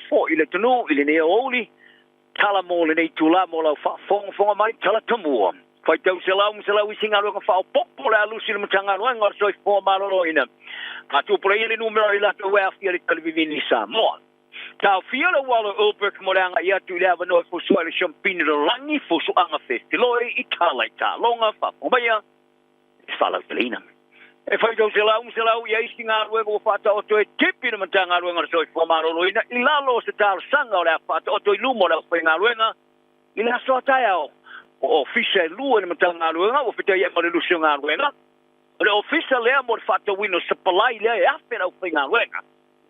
Fo'i le atunuu i lenei aoauli, tala mo lenei itulā mo lau faafogafoga mai, tala tomua. Faitau selau ma selau isi galuega faaopoopo o le a lusi i le Matagaluega o le Soifua Maloloina. Faatupulaia le numera o i latou e aafia i le talivivini i Samoa. Taofia le uala o Ulbrich mo le agai atu i le avanoa e fusu'a i le Siampini Lalolagi, Fusu'aga Fefiloi i Tala i Taaloga, faafofoga maia, e faalauteleina. E faitau selau ma selau i ai isi galuega ua faataoto e tipi le Matagaluega o le Soifua Maloloina i lalo o se talosaga o le a faataoto i luma o le aufaigaluega i le aso a taeao. O ofisa e lua i le Matagaluega ua fetaiai ma le lusi o galuega. O le ofisa lea mo le faatauina o sapalai lea e afe le aufaigaluega,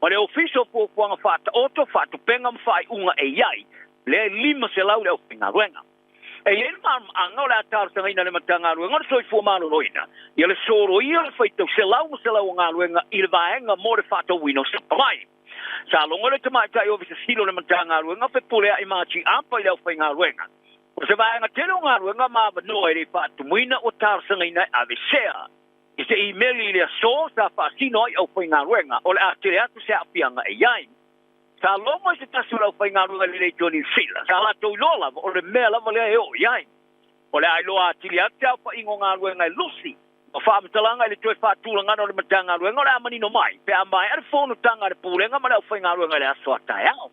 ma le ofisa o fuafuaga faataoto, faatupega ma faaiuga e i ai lea e 500 le aufaigaluega. E i ai le malamalamaaga o le a talosagaina e le Matagaluega o le Soifua Maloloina ia le soloia o le faitau selau ma selau o galuega i le vaega mo le faatauina o sapalai. Sa logo le Tamaitai Ofisa Sili o le Matagaluega fepuleai ma atiapa i le aufaigaluega. O se vaega tele o galuega ma avanoa e le i faatumuina ua talosagaina e aveesea. I se imeli i le aso sa faasino ai aufaigaluega o le a tele atu se aafiaga e i ai. Sa logo i se tasi o le aufaigaluega lelei i Niu Sila, sa latou iloa lava o le mea lava lea e oo i ai. O le a iloa atili atu se aofaiga o galuega e lusi ma faamatalaga i le toe faatulagaga o le Matagaluega o le a manino mai pe a maea le fonotaga a le Pulega ma le aufaigaluega i le aso a taeao.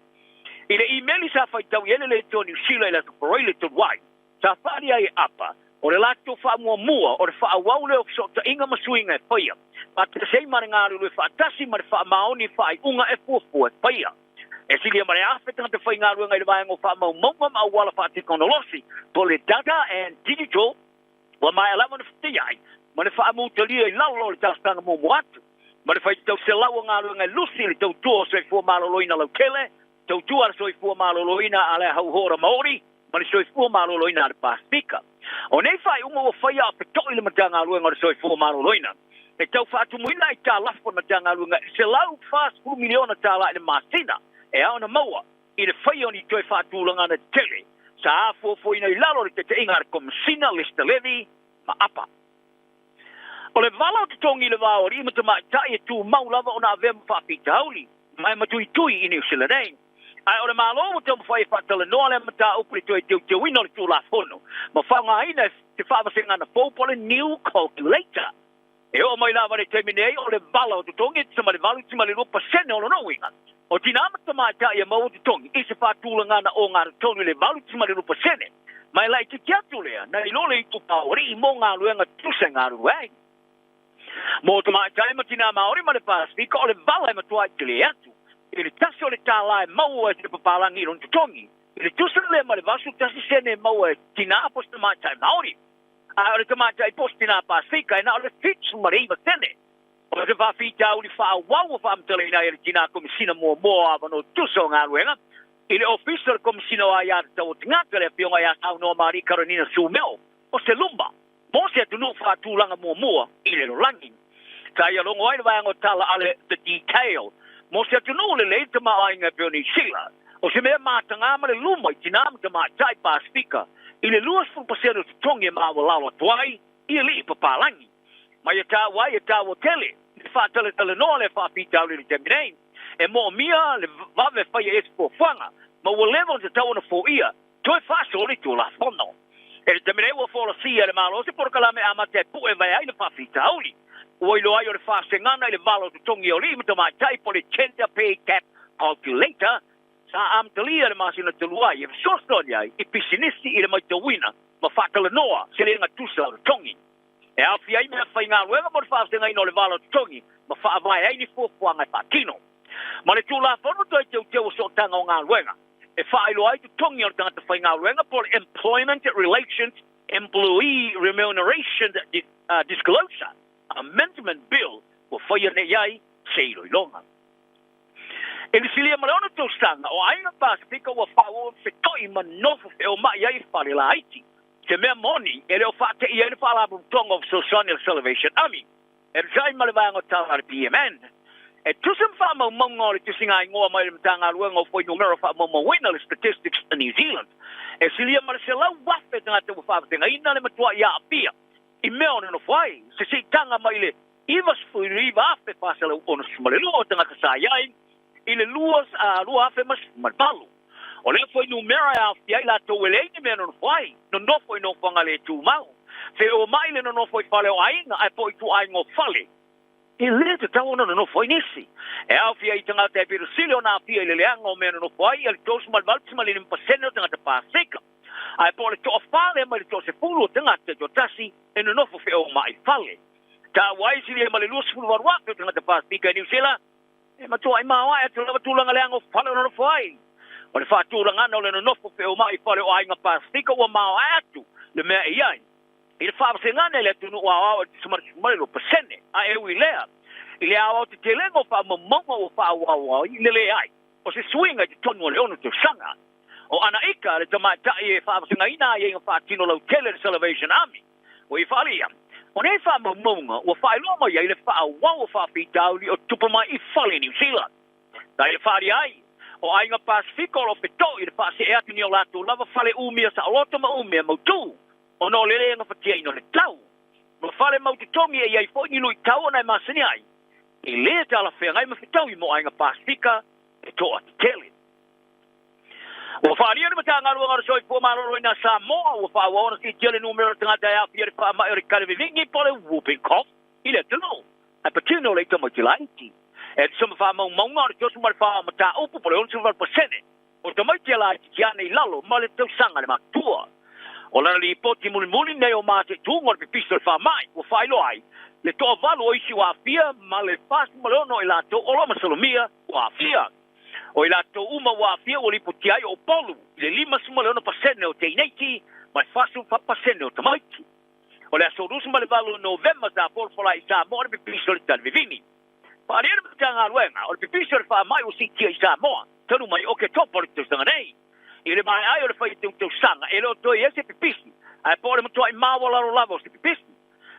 I le imeli sa faitau i ai le Leitio Niu Sila i le Aso Faraile le talu ai, sa faaali ai e Apa, o le latou faamuamua o le faaauau lea o fesootaiga ma suiga e faia, faatasi ai ma le galulue faatasi ma le faamaoni i faaiuga e fuafua e faia. E silia ma le 1,000 tagata faigaluega i le vaega o faamaumauga ma auala faatekonolosi, po o le Data and Digital, ua maea lava ona fetaiai ma le faamutalia i lalo o le talosaga muamua atu, ma le faitau selau o galuega e lusi i le tautua o soifua maloloina lautele, tautua a le soifua maloloina a le Hauora Maori ma le soifua maloloina a le Pasefika. O nei faaiuga ua faia a o feto'i le Matagaluega o le Soifua Maloloina e tau faatumuina aitalafu a le Matagaluega e $140 miliona tala i le masina e ao ona maua i le faia o ni toe faatulagana tele sa afuafuaina i lalo o le taitaiga a le Komesina Lester Levy ma Apa. O le vala o totogi i le va o alii ma tamaitai e tumau lava ona avea ma faafitauli ma e matuitui i Niu Sila nei. Ae o le Malo ua taumafai e faatalanoa lea mataupu i le toe teuteuina o le Tulafono ma faaaogaina e se faavasegana fou po o le New Calculator. E oo mai lava i le taimi nei, o le vala o totogi e tusa ma le 8.2% o lona uiga, o tinā ma tamaitai e maua totogi i se faatulagana ogatotonu i le 8.2%, ma e laitiiti atu lea nai lo le itupa o alii mo galuega tutusa e galulue ai. Mo tamaitai ma tinā Māori ma le Pasefika, o le vala e matuai tele atu i le tasi o le tālā e maua e se papalagi i lona totogi, i le tusa lea ma le 81 sene e maua e tinā po o se tamaitai Māori. A o le tamaitai po o se tinā Pasefika e na o le 79 sene. O se faafitauli faaauau ua faamatalaina ai e le tinā Komesina muamua o avanoa tutusa o galuega i le Ofisa o le Komesina o Aia Tatau o Tagata, le Afioga ia Saunoa Marie Karanina Sumeo, o se luma mo se atunuu faatulaga muamua i le lalolagi. Sa ia logo ai le vaega o tala a le The Detail mo se atunuu lelei le tamaoaiga e pei o Niu Sila, o se mea matagā ma le luma i tinā ma tamaitai Pasefika i le 20% o totogi e maualalo atu ai i alii papalagi. Ma ia taua ai e taua tele le faatalatalanoa lea faafitauli i le taimi nei. E moomia le vave faia i ai se fuafuaga ma ua leva ona tatau ona foia toe faaso le Tulafono. I le taimi nei ua folasia e le Malo se polokalame amata e pue vae ai le faafitauli. Ua iloa ai o le faasegana i le vala o totogi o alii ma tamaitai po o le Gender Pay Gap Calculator sa amatalia i le masina talu ai e fesoasoani ai i pisinisi i le maitauina ma faatalanoa se lega tusa o totogi. E aofia ai mea faigaluega mo le faafeagaiga o le vala o totogi ma faavae ai ni fuafuaga e faatino. Ma le Tulafono toe teuteu o sootaga o galuega e faailoa ai totogi o le tagata faigaluega po o le Employment Relations Employee Remuneration Disclosure Amendment Bill ua faia nei ai se iloiloga. I le silia ma le ono tausaga, o Aiga Pasefika ua faaauau feto'i ma nofo feoma'i ai i fale laiti. Se mea moni, e le o faateia ai le Faalapotopotoga o Fesoasoani a le Salvation Army, e tusa ai ma le vaega o tala a le PMN. E tusa ma faamaumauga o le tusiga-igoa mai le Matagaluega o Fuainumera Faamaumauina le Statistics New Zealand, e silia ma le 100,000 tagata ua faavasegaina le matua'i aafia i mea o nonofo ai, se siitaga mai le 99,462 o tagata sa i ai. i le 2018. O lea fuainumera e aofia ai latou e leai ni mea e nonofo ai, nonofo i nofoaga le tumau, feoai le nonofo i fale o aiga ae po o ituaiga o fale e lē tatau ona nonofo ai nisi. E aofia ai tagata e pito sili ona aafia i le leaga o mea nonofo ai ia le 38.5% o tagata Pasefika. Ae po o le toafa lea mai le toasefulu o tagata e toatasi e nonofo feomaai i fale. Taua ai silia ma le 28,000 o tagata Pasefika i Niu Sila e matuai maoae atu lava tulaga leaga o fale o nonofo ai. O le faatulagana o le nonofo feomaai i fale o aiga Pasefika ua maoae atu le mea e i ai i le faavasegana i le atunuu aoao e 0.2%, a e ui lea i le aoaotetelega o faamaumauga ua faaauau ai le leai o se suiga i totonu o le 6 tausaga. O Anaika le tamaitai e faavasegaina aiaiga faatino lautele le Salvation Army ua i faaalia. O nei faamaumauga ua faailoa mai ai le faaauau o faafitauli o tupu mai i fale i Niu Sila. Na ia faaalia ai, o aiga Pasefika o lo o feto'i i le faasee atu ni o latou lava fale umia saoloto ma umia mautū ona o le lē gafatiaina o le tau. Ma fale mautotogi e i ai foi ni luitau ona e masani ai, e lē talafeagai ma fetaui mo aiga Pasefika e toatetele. Ua faaalia le Matagaluega o le Soifua Maloloina a Samoa ua faaauau ona siitia le numera o tagata e aafia i le faamai o le kalevevigi po o le whooping cough i le atunuu, ae patino le ita tamaiti laiti. E tusa ma faamaumauga o le 34 o mataupu po o le 68% o tamaiti a laitiiti ane i lalo ma le tausaga le matua. O lana lipoti mulimuli nei o mataituga o le pipisi o le faamai ua faailoa ai le toavalu o isi ua aafia ma le 46 o i latou o lo o masalomia ua aafia. O i latou uma ua aafia ua lipotia ai o Upolu i le 56% o teineiti ma le 44% o tamaiti. O le aso 28 o Novema sa folafola ai i Samoa le pipisi o le talivivini. Faaalia le Matagaluega o le pipisi o le faamai ua siitia i Samoa talu mai Oketopa o le tausaga nei. I le maea ai o le faitau tausaga e le o toe i ai se pipisi, ae po o le matuai maualalo lava o se pipisi.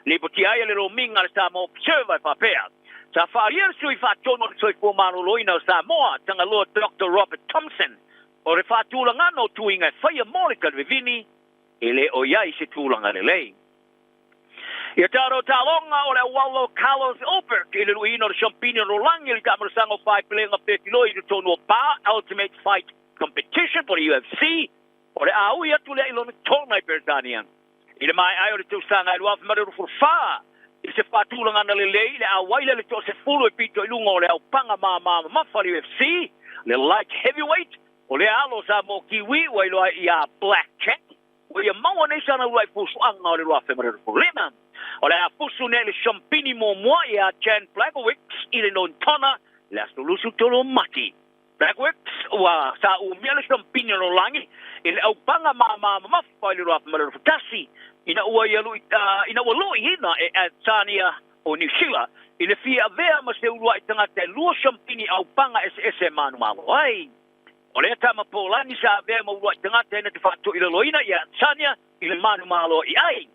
Lipotia ai e le lomiga a le Samoa Observer e faapea, sa faaalia le sui faatonu o le Soifua Maloloina o Samoa, Tagaloa Doctor Robert Thompson, o le faatulagana o tuiga e faia mo le talivivini e le o i ai se tulaga lelei. Ia tatou taaloga o le auala o Carlos Ulberg i le luiina o le Siampini o Lolagi i le taamalosaga o Faepelega Fefiloi i totonu o Pa Ultimate Fight Competition po o le UFC, o le a ui atu lea i lona tona i Peretania. I le maea ai o le tausaga e 2024, i se faatulagana lelei i le auai lea le toasefulu e pito i luga o le aupaga māmā mamafa a le UFC, le light heavyweight, o lea alo o Samoa Kiwi ua iloa ai ia Black Jack, ua ia maua nei sana uluai fusuaga o le 2025. O le a fusu nei le siampini muamua ia Jan Blachowicz i le Nontona i le aso 23 o Mati. Blachowicz ua sa umia le siampini o Lolagi i le aupaga māmā mamafa i le 2021 ina ua ia lui, ina ua luiina e Adesanya o Niu Sila i le fia avea ma se uluai tagata e lua siampini aupaga eseese e manumalo ai. O lea tama Polani sa avea ma uluai tagata ina te faatoilaloina ia Adesanya i le manumalo i ai.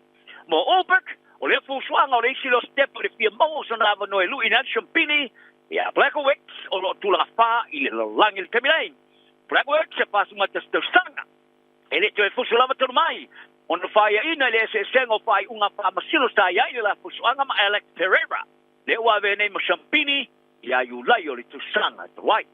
Mo Ulberg, o lea fuafuaga o le isi lea o sitepu i le fia maua o sona avanoa e luiina ai le siampini ia Blachowicz o lo o tulaga fa i le lalolagi i le taimi nei. Blachowicz e 41 tausaga. E le toe fusu lava tonu mai ona faiaina i le eseesega o faaiuga faamasino sa i ai i le la fusuaga ma Alex Pereira, lea ua avea nei ma siampini ia Iulai o le tausaga talu ai.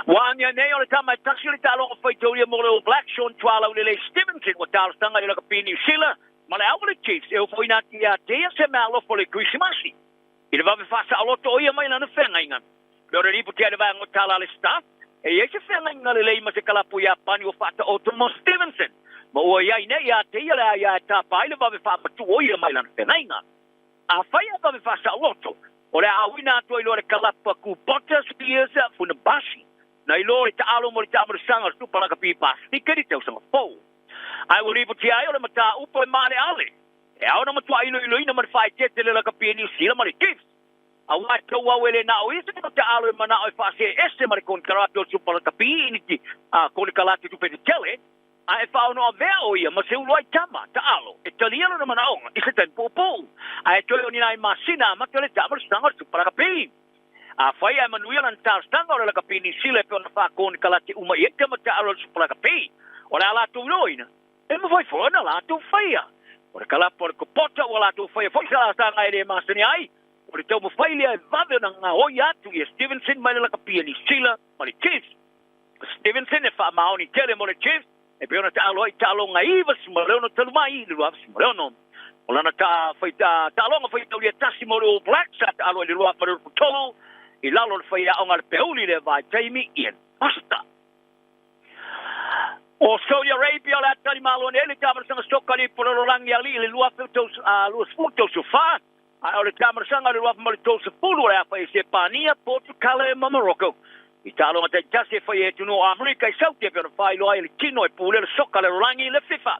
Ua agia nei o le tama e tasi o le taaloga faitaulia mo le All Blacks, Sean Tualaulelei Stevenson, ua talosaga i le lakapi Niu Sila ma le Auala Chiefs e ofoina atu ia te ia se meaalofa o le Kerisimasi i le vave faasaoloto o ia mai lana feagaiga. Pei o le lipoti a le vaega o tala a le Star, e i ai se feagaiga lelei ma se kalapu Iapani ua faataoto mo Stevenson, ma ua i ai nei ia te ia le aia e tapa ai le vave faamatuu o ia mai lana feagaiga. Afai e vave faasaoloto, o le a auina atu ai loa le kalapu a Kubota Spears Funabashi, nai lo le taalo mo le taamalosaga o le Supa Lakapi Pasifika i le tausaga fou. Ae ua lipotia ai o le mataupu e maaleale, e ao ona matua iloiloina ma le faaeteete le lakapi e Niu Sila ma le Chiefs. Aua e tauau e le na o ia se taalo e manao e faaseese ma le konekarate o le Supa Lakapi i ni konekarate tupe tetele, a e faaono avea o ia ma se uluai tama taalo e talia lona manaoga i se taimi puupuu, ae toe o ni nai masina amata le taamalosaga o le Supa Lakapi. Afai ae manuia lana talosaga o le lakapi Niu Sila e pei ona faakonekarate uma i ai tama taalo o le Supa Lakapi, o le a latou iloaina e mafai foi ona latou faia. O le kalapu o le kopota ua latou faia foi se laasaga e le masani ai, O le taumafai lea e vave ona gaoi atu ia Stevenson mai le lakapi a Niu Sila ma le Chiefs. O Stevenson e faamaoni tele mo le Chiefs e pei ona taalo ai i taaloga 96 talu mai i le 2006. O lana taaloga faitaulia tasi mo le All Blacks sa taalo ai i le 2023 i lalo o le faiaoga a le peuli i lea vaitaimi, Ian Foster. O Saudi Arabia o le a tali malo nei le taamalosaga soka i le ipu o le lalolagi alii i le 2024, ae o le taamalosaga i le 2030 o le a fai e Sepania, Portucale ma Morocco. I taaloga taitasi e fai e atunuu o Amerika i Saute e pei ona faailoa ai e le tino e pulea le soka a le lalolagi, le FIFA.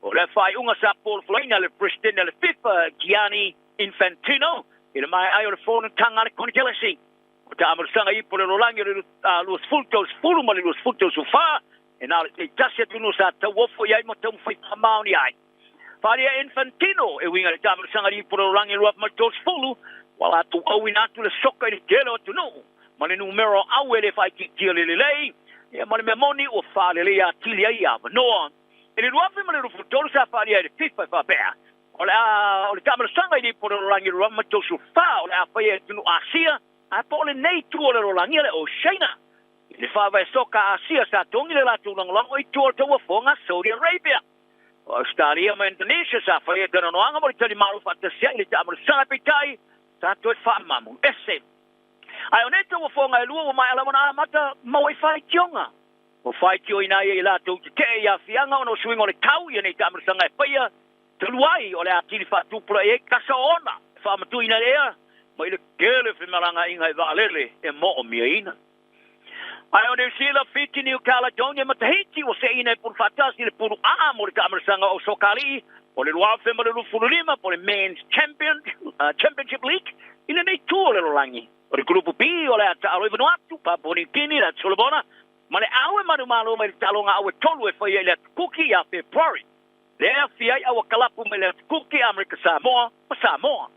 O lea faaiuga sa polofolaina e le Peresetene a le FIFA, Gianni Infantino, i le maea ai o le fonotaga a le Konekelesi. O taamalosaga i ipu o le lalolagi o le 2030 ma le 2034, e na o le taitasi atunuu sa tauofo i ai ma taumafai faamaoni ai. Faaalia e Infantino e uiga i le taamalosaga i le ipu o le lalolagi 2030, ua latou auina atu le soka i le tele o atunuu ma le numera o au e le faaitiitia le lelei, ma le mea moni ua faaleleia atili ai avanoa. I le 2023 sa faaalia ai le FIFA e faapea, o le a o le taamalosaga i le ipu o le lalolagi 2034 o le a faia e atunuu Asia, ae po o lenei itu o le lalolagi le Oceania. I le faavae soka Asia sa togi le latou lagolago i tua o le tauafoga a Saudi Arabia. O Ausetalia ma Indonesia sa faia talanoaga mo le talimalo faatasi ai i le taamalosaga peitai sa toe faamamu ese. Ae o nei tauafoga e lua ua maea lava ona amata maua i faitioga. Ua faitioina ai e i latou tetee i aafiaga ona o suiga o le tau ia nei taamalosaga e faia talu ai o le atili faatupulaia ai kasa ona e faamatuina le ea mai le tele o femalagaaiga i vaalele e moomiaina. Ae o Niu Sila, Fiti, New Caledonia ma Tahiti ua seina e pulu faatasi le pulu A mo le taamalosaga o Sokalii o le 2025 po o le Men's Champion, Championship League i lenei tu o le lalolagi. O le Gulupu B o le a taalo i Vanuatu, Papua New Guinea, le Atu Solomona ma le au e manumalo mai le taaloga au e tolu e faia i le Atu Kuki ia February. Lea e aafia ai aua kalapu mai le Atu Kuki, Amerika Samoa ma Samoa.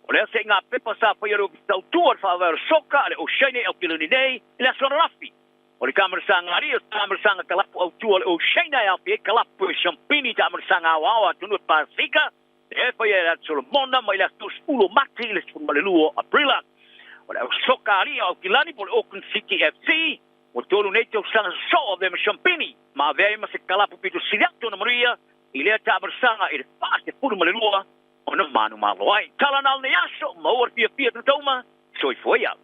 O lea seiga pepa sa faia e le Ofisa Tautua o le Faavae o le Soka a le Oceania i Aukilani nei i le aso ananafi. O le taamalosaga alii o le taamalosaga kalapu autu o le Oceania e aafia ai kalapu e siampini taamalosaga aoao a atunuu e Pasefika lea e faia e le Atu Solomona mai le aso 30 o Mati i le 12 o Aperila. O le au soka alii o Aukilani po o le Auckland City FC ua tolu nei tausaga sosoo avea ma siampini ma avea ai ma se kalapu pito sili atu ona manuia i lea taamalosaga i le 42 ona manumalo ai. Tala na o lenei aso, maua le fiafia tutauma, soifua ia.